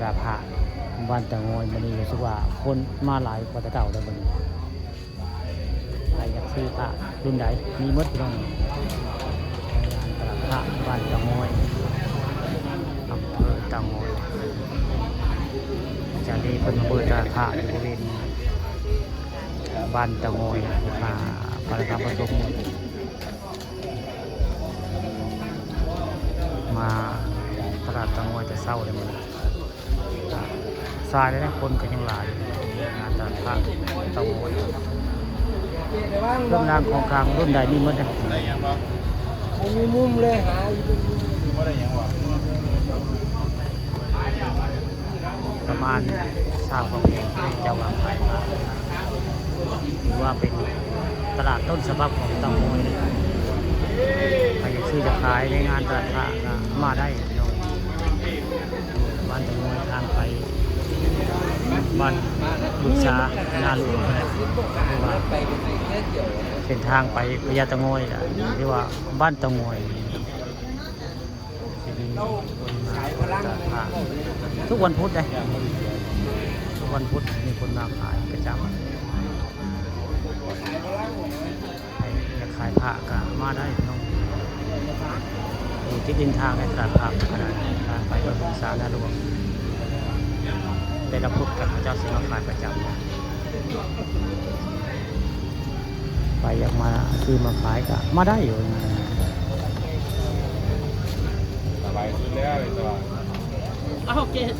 ຕະຫຼາດຜ້າບ້ານຕາງອຍ ມື້ນີ້ຮູ້ສຶກວ່າຄົນມາຫຼາຍກວ່າແຕ່ເກົ່າແລ້ວບັດນີ້. ໃຜຢາກຊື້ຜ້າລຸ້ນໃດມີໝົດພີ່ນ້ອງ. ງານຕະຫຼາດຜ້າບ້ານຕາງອຍ ອຳເພີຕາງອຍ ຈາກນີ້ເພິ່ນມາເປີດຕະຫຼາດຜ້າຢູ່ບໍລິເວນບ້ານຕາງອຍ ອ່າ ພາລະຄຳປະຖົມ. ມາຕະຫຼາດຕາງອຍແຕ່ເຊົ້າເລີຍມື້ນີ້ ສາຍເລີຍນະ ຄົນກໍຍັງຫຼາຍຢູ່ ມາຕະຫຼາດຕາງອຍ. ເຄື່ອງລາງຂອງຂລັງລຸ້ນໃດມີໝົດເດ້. ບໍ່ມີມຸມເລີຍ ຫາຢູ່ ບໍ່ໄດ້ຫຍັງຫວາ. ປະມານຊາວກວ່າແຜງ ເຈົ້າວ່າຂາຍມາ ຖືວ່າເປັນຕະຫຼາດຕົ້ນສະບັບຂອງຕາງອຍເລີຍ. ໃຜຢາກຊື້ຢາກຂາຍໃນງານຕະຫຼາດຄ້າກໍມາໄດ້ພີ່ນ້ອງ. ບ້ານຕາງອຍ ທາງໄປບ້ານບຸນສານາຫຼວງ ຫຼືວ່າເສັ້ນທາງໄປພະຍາຕາງອຍ ຫຼືວ່າບ້ານຕາງອຍ. ຊິມີຄົນມາເປີດຕະຫຼາດ ທຸກວັນພຸດເດ້ ທຸກວັນພຸດມີຄົນມາຂາຍປະຈຳ. ໃຜຢາກຂາຍຜ້າກໍມາໄດ້ພີ່ນ້ອງ ຢູ່ຕິດລິມທາງໃນຕະຫຼາດຜ້າກໍໄດ້ ທາງໄປບ້ານບຸນສານາຫຼວງ. ແຕ່ລະພຸດກໍເຂົາເຈົ້າຊິມາຂາຍປະຈຳ. ໃຜຢາກມາຊື້ມາຂາຍກໍມາໄດ້ຢູ່. ສະບາຍຂຶ້ນແລ້ວ ເຈົ້າວ່າ ເອົາເກດ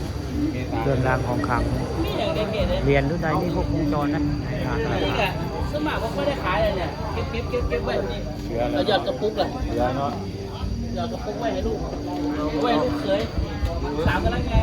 ເຄື່ອງລາງຂອງຂລັງ ມີຫຍັງເດເກດເດ້ ຫຼຽນລຸ້ນໃດມີຄົບວົງຈອນນະ. ສ່ວນມາກບໍ່ຄ່ອຍໄດ້ຂາຍເລີຍ ເກັບໆ ເກັບໆໄວ້ນີ້ ເຫຼືອແລ້ວ ເອົາຢອດກະປຸກລະ ເຫຼືອເນາະ ຢອດກະປຸກໄວ້ໃຫ້ລູກ ໄວ້ໃຫ້ລູກເຂີຍ ສາວກຳລັງໃຫຍ່.